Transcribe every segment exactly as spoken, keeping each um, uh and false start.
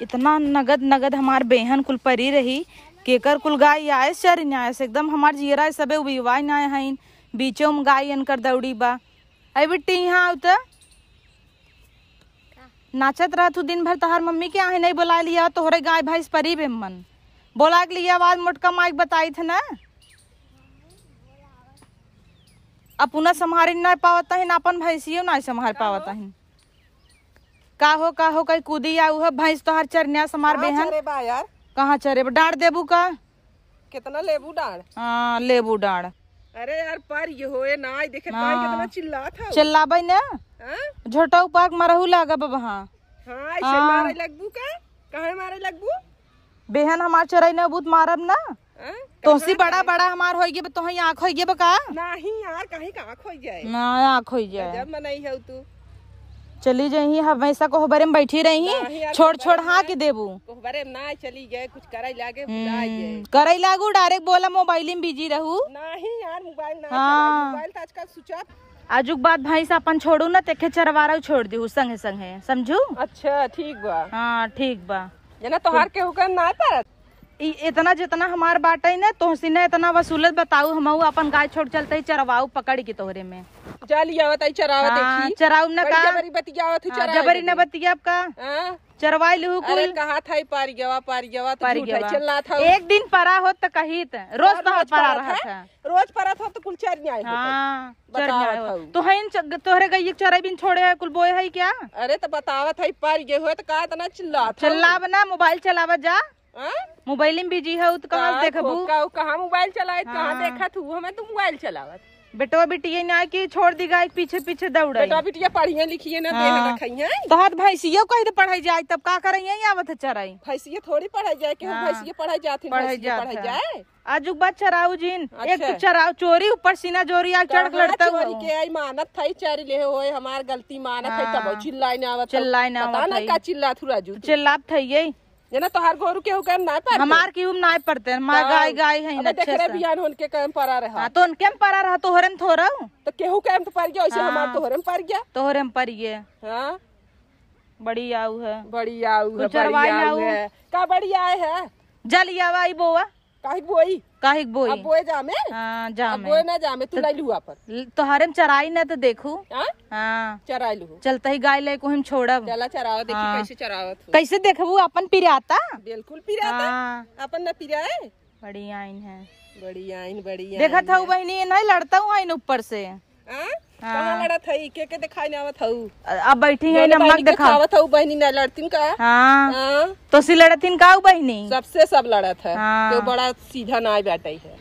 इतना नगद नगद हमार बेहन कुल परी रही, केकर कुल गाय आयस चरिन आयस, एकदम हमार जियरा सबे उबिवाई ना हईन, बीचो में गाय अनकर दौड़ी बा। अरे बिट्टी, यहाँ आउ त। नाचत रहत हूँ दिन भर, तोहार मम्मी के आहे नहीं बोलाए लिया, तोहरे गाय भैंस परी बे मन। बोला के लिए आवाज मोटका माइक बताई थे ना। अपना संभारी ना पावत हन, अपन भैंसियो ना संभार पावत हन। का हो, का हो, कहीं कूदी आउ है भैंस तोहार चरनिया समार कहाँ बेहन। चरे बा यार? कहाँ चरे बा? डाँड़ देबू का? कितना लेबू डाँड़? हाँ, लेबू डाँड़। अरे यार, पर ये होए ना, आई देखे ना। भाई कितना चिल्लात है। चिल्लाबै ना। हाँ? झोटऊ पाक मरहू लागब अब, हाँ। हाँ, ऐसे हाँ। मारे लगबू का? कहाँ मारे लगबू? बेहन हमार चरई न बूत मारब ना। हाँ? तोसी कहाँ बड़ा मारे? बड़ा हमार होइगे बा, तोहई आँख होइगे बा का? नहीं यार, कहीं का आँख होई जाए। ना, आँख होई जाए। गजब मनई है तू। चली जाही, हमेशा कोहबरे में बैठी रही, नहीं यार, छोड़ कोहबरे छोड़ में हाँ ना, कि देबू। कोहबरे में ना चली गए, कुछ करे लागे, भुला हम्म, गए। करे लागू, direct बोला मोबाइल में बिजी रहू। नहीं यार, मोबाइल ना हाँ। चलाई, मोबाइल तो आजकल स्विच ऑफ। आजुक बाद भैंस अपन छोड़ू ना, तेखे चरवारऊ छोड़ दिहू संगे संगे, समझू? अच्छा, ठीक बा। हाँ, ठीक बा। जना तोहार केहू के ना परत। ई इतना जितना हमार बाटे ना, तोहसी ना इतना वसूलत बताऊ, हमहू अपन गाय छोड़ चलते ही चरवाऊ पकड़ के तोहरे में। जा लियावत आई चरावत हाँ, देखी। चराऊ ना बड़ी का? जबरी बतियावत हूँ, हाँ, चराई जबरी ना देबे। बतियाब का? हाँ। चरवाई लिहू अरे कुल। कहा था ई पारी गवा, पारी गवा, तो पारी झूठ है, गवा। चिल्लात हऊ। एक दिन परा होत त कहित, रोज रोज तोहर परा परत रहत है। है। रोज परत हो तो कुल चर न्याय होत है। हाँ, चर बतावत न्याय हो। हऊ। तो हइन च-, तोहरे गइये के चराई बिन छोड़े है, कुल बोए है क्या? अरे तो बतावत है, पारी गए हो तो का इतना चिल्लात हऊ? चिल्लाब ना, मोबाइल चलावत जा। हाँ? मोबाइल में बिजी हऊ तो कहाँ से का देखबू? धोखा हो, कहाँ मोबाइल चलाइत, कहाँ हाँ। देखत हऊ? हमें तो मोबाइल चलावत। बेटवा बिटिया ना कि छोड़ दी गाय पीछे पीछे दौड़ाई। बेटवा बिटिया पढ़िए लिखिए ना, हाँ। देह रखइहे। तोहर भैंसियो कहीं तो पढ़ाई जाए, तब का करइहे, आवत है चराई। भैंसिए थोड़ी पढ़ाई जाए, केहू हाँ। भैंसिए पढ़ाई जात हिन, पढ़ाई भैंसिए जात पढ़ाई है। जाए। आजुक बाद चराऊ जिन, एक अच्छा। तो चराऊ चोरी ऊपर सीना जोरी आ चढ़ कहाँ लड़ता चोरी हूँ। के आई मानत थाई चारी ले होए, हमार गलती मानत है, हाँ। तब चिल्लाई ना आवत हऊ। चिल्लाई ना पता आवत ना है। का चिल्लात हऊ राजू तू। चिल्लात है ये। जना तोहार गोरू केहू के हम नाय पारते। हमार केहू नाय पड़ते, हमार तब गाय, गाय है अब अच्छे देख रहे से। बिहान होन के काम परा रहा। हाँ, तो उनके में परा रहा, तोहरे में थोड़ा। तो केहू के हम तो पड़ गया, ऐसे हाँ। हमार तोहरे में पड़ गया। तोहरे में पड़ गए। हाँ। बड़ी आऊ है। बड़ी आऊ तू है, बड़ी चरवाई आऊ आऊ। है। का बड़ी आए है? जल आवा ई बोआ। काहे के बोई? काहे के बोई? अब बोए जामे? हाँ, अब जामे। बोए ना जामे, तू तो लाई लुआ पर। ल-, तोहरे में चराई ना तो देखू। हाँ? हाँ। चराई लुहू। चलते ही गाय ले को हम छोड़ब। चला चराओ, देखी हाँ। कैसे चरावत हो। कैसे देखबू अपन पिराता? बिल्कुल पिराता। हाँ। अपन ना पिराए। बड़ी आइन है। बड़ी आइन, बड़ी देखत आइन हऊ है। बहिनी, ये नहीं लड़ता हूँ आइन ऊपर से। हाँ? हाँ। कहाँ लड़त हई? के के देखाई ना आवत हऊ? अ-, अब बैठी है, जौन नमक बहिनी के देखा। खावत हऊ, बहिनी ना लड़तीन का? हाँ। हाँ। तो सी लड़तीन का ऊ बहिनी? सबसे सब लड़त है। हाँ। तो बड़ा सीधा ना बैठई है।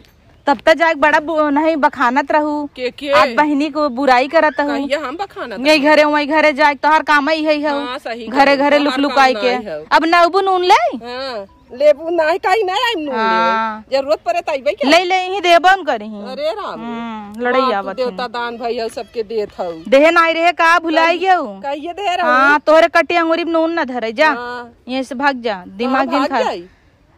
तब तो जाके बड़ा बु-, नहीं बखानत रहू। के के? आज बहिनी को बुराई करत हऊ। कहिया हम बखानत यही हई? घरे वही घरे जाके तोहार काम ही है हऊ। हाँ, सही घरे कहू, घरे लुक तोहार लुकाई काम के। ना है हऊ। अब ना उबू नून ले? हाँ। लेबू नाही, काहे नाही आइम नून हाँ। लेवे? जरूरत पड़े त अइबे क्या? ले ले, यहीं देबो न करिहीं। अरे राम रे। हम्म, लड़ाई हाँ, तू आवत देवता हन। दान भाई हऊ, सबके देत हऊ। देहे नाही रहे का, भुलाई कहिए, गयो? कहिए दे रहू। हाँ, तोहरे कटी अंगुरी में नून न धरे, जा। हाँ। यहीं से भाग जा, दिमाग कहाँ जिन भाग खा। जाई?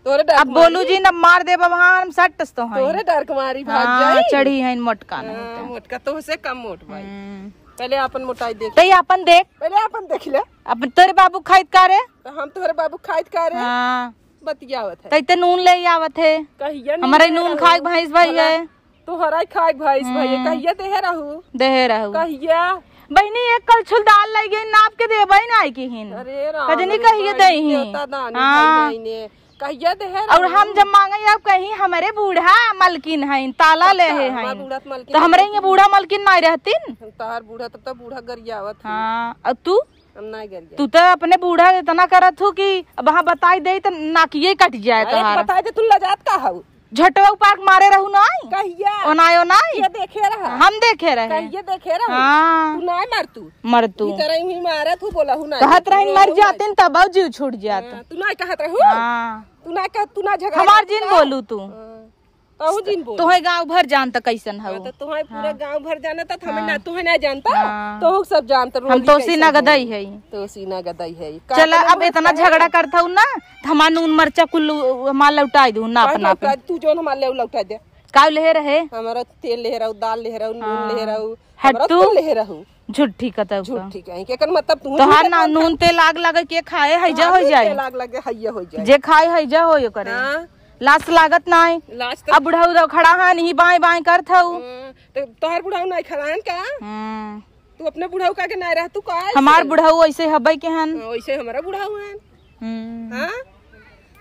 तोहरे डर अब के बोलू मारी। जिन, अब मार देब, अब हाँ, हम सट तो हैं। तोहरे डर के मारी भाग हाँ, जाई। चढ़ी हैं मोटका नहीं हाँ, तो। मोटका तोहसे कम मोट भाई। हम्म। पहले आपन मोटाई देख। तई आपन देख। पहले आपन देख ले। अब तोरे बाबू खाइत का रे? तो हम तोहरे बाबू खाइत का रे? हाँ। बतियावत है। तई ते नून ले आवत है। कहिया नहीं हमरे दे नून रहू। खाए के भैंस भाई भला है। तोहरा ही खाए के भैंस भाई है। हाँ। कहिया देहे रहू? देहे रहू। कहिया? बहिनी, एक कलछुल दाल लइ गई, नाप के देबे ना आई किहिन। अरे राम कजनी रे, कहिए बहिनी देही। देवता दानी हाँ। भाई है इन्हें। कहिया देहे और रहू? हम जब मांगे अब कहीं हमरे बूढ़ा मलकिन हैं, ताला तब ले का? है हमार हैं। बूढ़ा त मलकिन तो हमरे नहीं ये रहती। बूढ़ा मलकिन नहीं रहतीन। तोहार बूढ़ा तब तो बूढ़ा गरियावत है। हाँ, और तू? हम ना गिर जाए। तू तो अपने बूढ़ा इतना करत हू कि अब वहाँ बताई दे तो नाकिये कट जाए अरे, तोहार। बताई दे, तू लजात का हऊ? झटवा पार्क मारे रहू नाई? कहिया? ओनाई, ओनाई? ये देखे रहा। हम देखे रहे। कहिए देखे रहा? हाँ। तू ना मर तू। मर तू। ई तरह ही मारत हूँ, बोला हूँ ना। कहत रही मर जातिन तब जीव छूट जात। हाँ, तू ना कहत रहू? हाँ। तू ना कह, तू ना झगड़ा हमार कर, जिन तू ना। बोलू तू। हाँ। कहूँ जिन बोल। तोहे गाँव भर जानता कैसन हऊ। हाँ, तो तोहे पूरा हाँ। गाँव भर जानता, तो हमें हाँ। ना, तोहे ना जानता, हाँ। तो सब जानता, हम रोगी तोसी कैसन नगदई हऊ। है। तोसी नगदई है। का चला, पता अब ना इतना कहे। झगड़ा करत हऊ ना, तो हमार नून मरचा कुल हमार लौटाई दू, ना काहे अपना लौटा, पे। तू जौन हमार ले लौटा दे। का ले रहे? हमारा तेल ले रहू, दाल ले रहू, नून हाँ। ले रहू, हट हमारा तू। तेल ले रहू। झूठी कतौ का। झूठी कहीं के, एकर मतलब तू तोहार झूठे ना बोलत नून है। तेल आग लगे के खाए हैजा हाँ, हो नून जाए। तेल आग लगे हैया हो जाए। जे खाए हैजा हो ओकरे। हाँ। लाज लागत नाई। लाज तो अब बुढ़ऊ दौ खड़ा हन, ही बाएं बाएं करत हऊ। हाँ, तो तोहार बुढ़ऊ नाई खड़ा हन का? हम्म। तू अपने बुढ़ऊ का के नाई रह, तू का ऐसे? हमार बुढ़ऊ ऐसे हबै के हन। हाँ, वैसे हमारा बुढ़ऊ हन। हम्म। हाँ?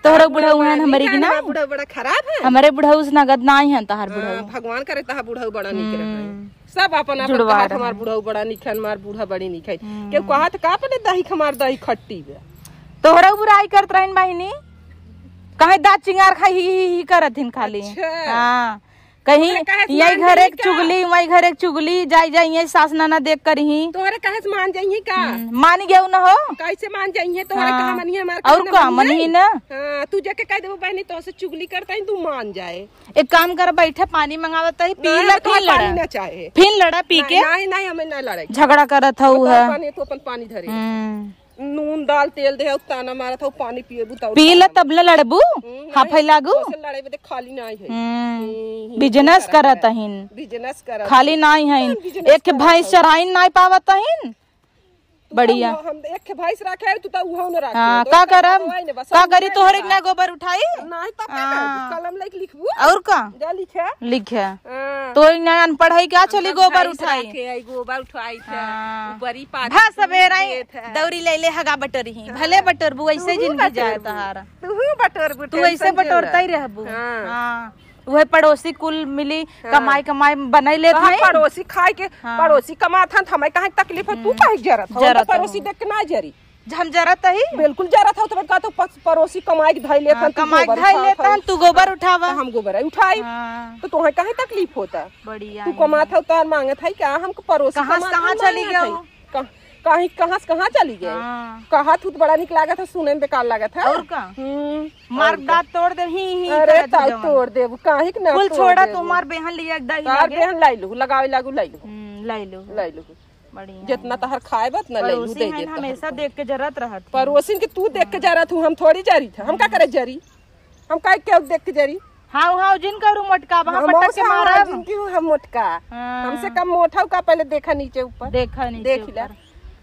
तोहरा बुढ़ऊ हन, हमरे की ना? बुढ़ऊ बड़ा खराब है। हमरे बुढ़ऊ से नगद नाई हन तोहार हाँ, बुढ़ऊ। भगवान करे तोहार बुढ़ऊ बड़ा निक रहे। हम्म। सब अपन अपन जुड़वा कहत रहे। हमार बुढ़ऊ बड़ा निक हन, हमार बूढ़ा बड़ी निक है। हम्म। केहू कहत का अपने दही क-, हमार दही खट्टी बा। तोहरा बुराई करत रहिन बहिनी, कहे दाँत चिंगार खाई ही, ही, ही करत हिन खाली। अच्छा। हाँ, कहीं तोहरे काहे से यही मान घर जाइए एक का? चुगली, वही घर एक चुगली, जाई जाई ये सास ननद देख कर ही। तोहरे काहे से मान जाइए का? हम्म, मान गयो न हो। कैसे मान जाइए? तोहरे हाँ। कहाँ मानिए हमार और कहाँ का मानिए? मनी ना। हाँ, तू जाके कह देबो बहनी तोहसे चुगली करता ही, तू मान जाए। एक काम कर, बैठा पानी मंगावत ही, पी नहीं, ला, हमें तोहर फिर लड़ा। पानी ना चाहे। फिर लड़ा पी नहीं, के। नहीं, नहीं, हमें ना लड़ाई। झगड़ा करत हऊ बताओ है। पानी, तू अपन पानी धरे। हम्म। नून दाल तेल दे, ताना मारत हऊ, पानी पिएबू तब पी ला, तब न लड़बू। हम्म, हाँ, नहीं, फैलागू। तोसे लड़ाई बदे खाली नहीं है। हम्म। हम्म, बिजनेस करत करत है। अहिन। बिजनेस करत खाली है। नहीं है। कौन बिजनेस एक करत भैंस है? चराइन नहीं पावत अहिन। तू बढ़िया। तो हम एक के भैंस रखे, तू तो उहो न रखे। हाँ, तो का करब? करवाई ने बस, का हम करी, नहीं तोहरे बता। के ना गोबर उठाई? नहीं, तब का हाँ। करबू? कलम लेके लिखबू? और का? जा लिखे। लिखे। हाँ। तो इन्हें अनपढ़ है, क्या चली हम गोबर भैंस उठाई? रखे है, गोबर उठाई थे। हाँ। ऊपरी पाती भा सबेरा ही देत है। दौरी ले ले हगा बटोरी ही। हाँ। भले बटोरबू, ऐसे तू जिंदगी जाए बटोरबू। तोहार। तू बटोरबू, तू ऐसे tension बटोरता ही झेला। रहबू। हाँ। हाँ। उहे पड़ोसी कुल मिली, हाँ। कमाई, कमाई बनाई लेत तोहार हई। पड़ोसी खाए के, हाँ। पड़ोसी कमात हन, त हमें काहे तकलीफ है? तू हम्म। काहे जरत हो? जरत तो पड़ोसी हो। देख के ना जरी। हम जरत ही? बिल्कुल जरत हो, तो का तो पस-, पड़ोसी कमाई के धई लेत हाँ, हन, तू कमाई के गोबर धई उठावत लेत हन, हऊ। तू गोबर उठावा। तो हम गोबर उठाई। हाँ। तो तोहे काहे तकलीफ होता? बढ़िया तू है। कमात हऊ, तोहार मांगत है क्या? हम पड़ोसी कहाँ से कमात कहाँ हऊ, चली मांगत है। गऊ? कह-, कहीं कहाँ से कहाँ चली गए? हाँ। कहत हू तो बड़ा निक लागत है, सुने में बेकार लागत है। और का? हम्म, मार और का? दाँत तोड़ दे, ही, ही अरे करत ताऊ जवन। तोड़ देबू, काहे के ना कुल तोड़ छोड़ा, देबू? तुम्हार बेहन लिया एक दही तार लगे। बेहन लाई लू, लगावे लागू लाई लू। हम्म, लाई लू। लाई लू। बढ़िया जितना है। तहर खाए बा, उतना लाई लू, पड़ोसी दे हैं, देता हमेशा हूँ। देख के जरत रहत है। पड़ोसिन के तू देख के हाँ। जरत हूँ, हम थोड़ी जरी थे, हम का करे जरी? हम काहे केहू देख के जरी? हाँ, हाँ, जिन करू मोटका, वहाँ हम पटक के मारा। जिनकी हूँ हम मोटका। हाँ। हमसे कम मोटा का पहले देखा नीचे ऊपर। देखा नीचे देख ले। ऊपर।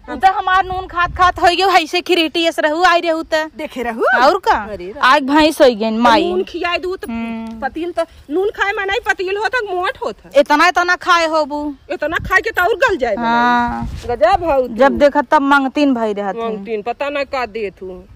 उ त हमार नून खात खात होई गयो, ऐसे खिरीटी ऐसे रहू, आई रहू त। देखे रहू? और का? अरे राम। आग भैंस होई गई, माई। नून खियाए दू त हम्म। पतील त नून खाए माने पतील होत, मोट होत है। इतना, इतना खाए होबू। इतना खाए के त और गल जाए हाँ। गजब हऊ तू। जब देखा तब मांगतीन भाई रहत हैं। मांगतीन, पता ना का देत हूँ।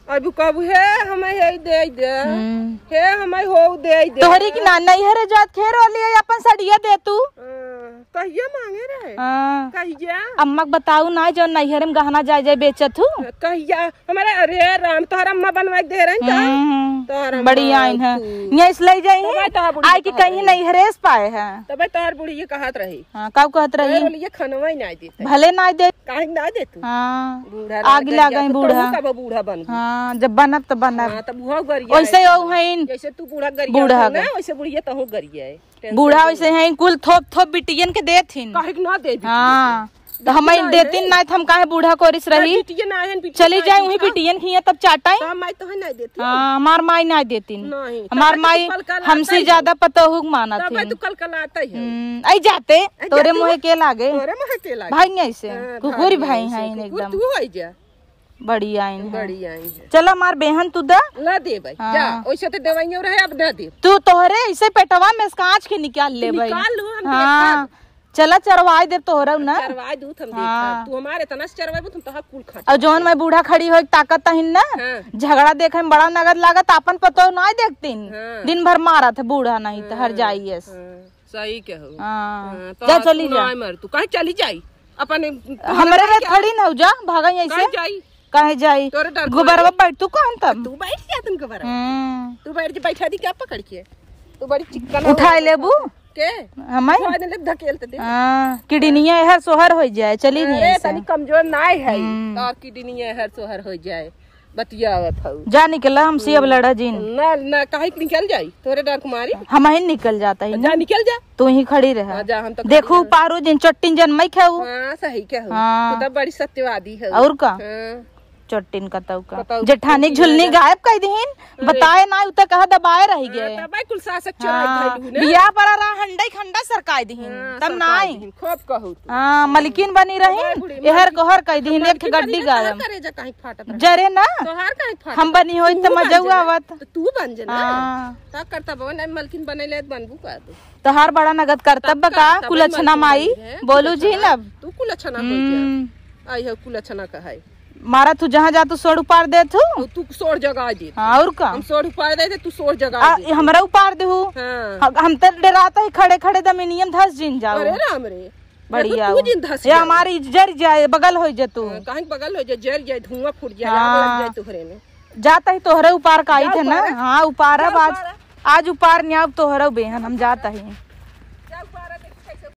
अब कब हे हमें हे दे दे, हम्म। हे हमें हो दे दे। तोहरी की ना नैहरे जात खेर वाली है, अपन सड़िया दे तू। हाँ, कहिया मांगे रहे? हाँ। कहिया? अम्मा के बताऊ ना, जो नैहरे में गहना जाए जाए बेचत हूँ। कहिया? हमारे, अरे राम, तोहर अम्मा बनवा के दे रहे हैं का? हम्म, तोहर अम्मा बड़ी आइन है। तू। यहाँ से ले जाई तो हैं। भाई, तोहर बुढ़िया आए कि कहाँ कहीं रही? नैहरे से पाए हैं। तो भाई, तोहर बुढ़िया कहत रही। हाँ, का कहत रही? बोलिए, खनवा ही ना देते। भले ना दे। काहे ना दे तू? हाँ। बूढ़ा आग रह गया, लागई तो बूढ़ा। तू कब बूढ़ा बन गई? हाँ, जब बनब तो बनब। हाँ, तब उहो गरिया वैसे है। ओ हईन। जैसे तू बूढ़ा गरिया बूढ़ा है ना, गई। वैसे बुढ़िया तहु गरिया है। टेंशन बूढ़ा नहीं वैसे है। हैं, कुल थोप थोप बिटियन के देत हिन। काहे के ना दे बिटिया हाँ, के? तो बिटिया हम ना देतिन है। ना, तो हम काहे बूढ़ा कोरिस ना, रही? बिटिया ना है, बिटिया चली ना जाए है, वहीं बिटिया। बिटियन खिया तब चाटाई। तो हम माई तो है ना देती। हाँ, हमार माई ना देतिन। नहीं, हमार तब तो माई कल कल हमसे आता ही ज्यादा है। पतोहू के मानत तब हिन। तो कल कल आता ही है। हम्म, आई जाते, आई तोरे जाते मुँहे हो। के लागे। तोरे मुँहे के लागे। भाई ऐसे, हाँ, कुकुर भाई भाई ऐसे, हैं कुकुर एकदम। तू हो जा। बड़ी आइन है। बड़ी आइन है। चला मार बेहन तू दा। ना दे भाई, हाँ। जा, ओइसे तो देवाइयो रहे, अब ना दे। तू तोहरे ऐसे पेटवा में से कांच के निकाल ले भाई। निकाल लू, हम हाँ। देखब। चला चरवाई देब तोहरा ना। चरवाई दूध हम हाँ। देखब। तू हमारे इतना से चरवाई, तुम तोहार कुल खा और जौन मैं बूढ़ा खड़ी होई ताकत तहिन ना, हाँ। झगड़ा देखे में बड़ा नगद लागत, आपन पतो ना देखतीन। हाँ। दिन भर मारत है बूढ़ा नहीं तो हर हाँ। जाइए। हाँ। सही कहू। हाँ। हाँ, तो जा आज चली तू जा। ना मर, तू कहीं चली जाई। अपने हमरे रे खड़ी ना हो जा, भागा यहीं से। कहीं जाई? कहीं जाई? तोरे डर गोबरवा बैठ तू कौन तब? तू बैठ जा तुम गोबरवा। हम्म। तू बैठ जा, बैठा दी क्या पकड़ के? तू बड़ी चिक्कन उठाए हो। लेबू? के? हमाई? उठाए दे, ले धकेल ते दे। हाँ, किडनिया एहर सोहर हो जाए, चली अरे, नहीं ऐसे। तनी कमजोर नाय है। हम्म। तो किडनिया एहर सोहर हो जाए। बतियावत हऊ। जा निकला, हमसे अब हम्म। लड़ा जिन। ना, ना, काहे के निकल जाई? तोरे डर के मारी? हम ही निकल जाता ही जा ना। निकल जा। तू ही खड़ी रह। हाँ, जा, हम तो देखू खड़ी रह। पारू जिन चट्टिन जन मैं खाऊ। हाँ, सही कहू। हाँ। तू तो बड़ी सत्यवादी है। और का? हाँ। चट्टिन कतऊ का। कतऊ जेठानी का झुलनी झुलनी गायब कइ दिहिन, अरे। बताए नाई, उ त कहा दबाए रहि हाँ, गए। तब भाई कुल सासक चोराई हाँ, धइलू ने। बियाह परा रहा हंडई खंडा सरकाई दिहिन, हाँ, तब सरकाई नाई। दिहिन, खूब कहू तू। हाँ, मलिकिन बनी रहिन, बूढ़ी एहर मलिकिन। कोहर कइ दिहिन, मलिकिन एक ठे गड्डी बनी, गायब। तोहर करेजा काहे फाटत रहे? जरे ना। तोहार काहे फाटत हम रहे? बनी होई तू त बन मजा जेना, आवत। त तू बन जेना। हाँ। का करता बवन, अब मलकिन बने ले बनबू का तू? तोहार बड़ा नगद करतब तब बा का, करतब कुलछना बा, माई, मलकिन बने है, बोलू जी कुलछना। न अब। तू कुलछना हो हम्म। जा। आई है कुलछना का है। मारा तू जहाँ जा तू सोड़ उपार देत हू। और तू सोड़ जगा दे। हाँ, और का? हम सोड़ उपार दे दे, तू सोड़ जगा आ, दे। हमरा उपार देहू। हाँ। हम, हम त डरात ही खड़े खड़े दमिनियम धस जिन जाऊ। अरे राम रे। बढ़िया तू हो। जिन धस ये जाए। हमारी जर जाए, बगल हो जा तू। हाँ, काहे के बगल हो जाए, जल जाए, धुआं फूट जाए, आग लग हाँ। जाए तोहरे में। जात ही तोहरे उपार का आई जा थे ना। उपार। हाँ, उपार जा अब आज, उपार। आज उपार नहीं, अब तोहरे बेहन हम जात ही।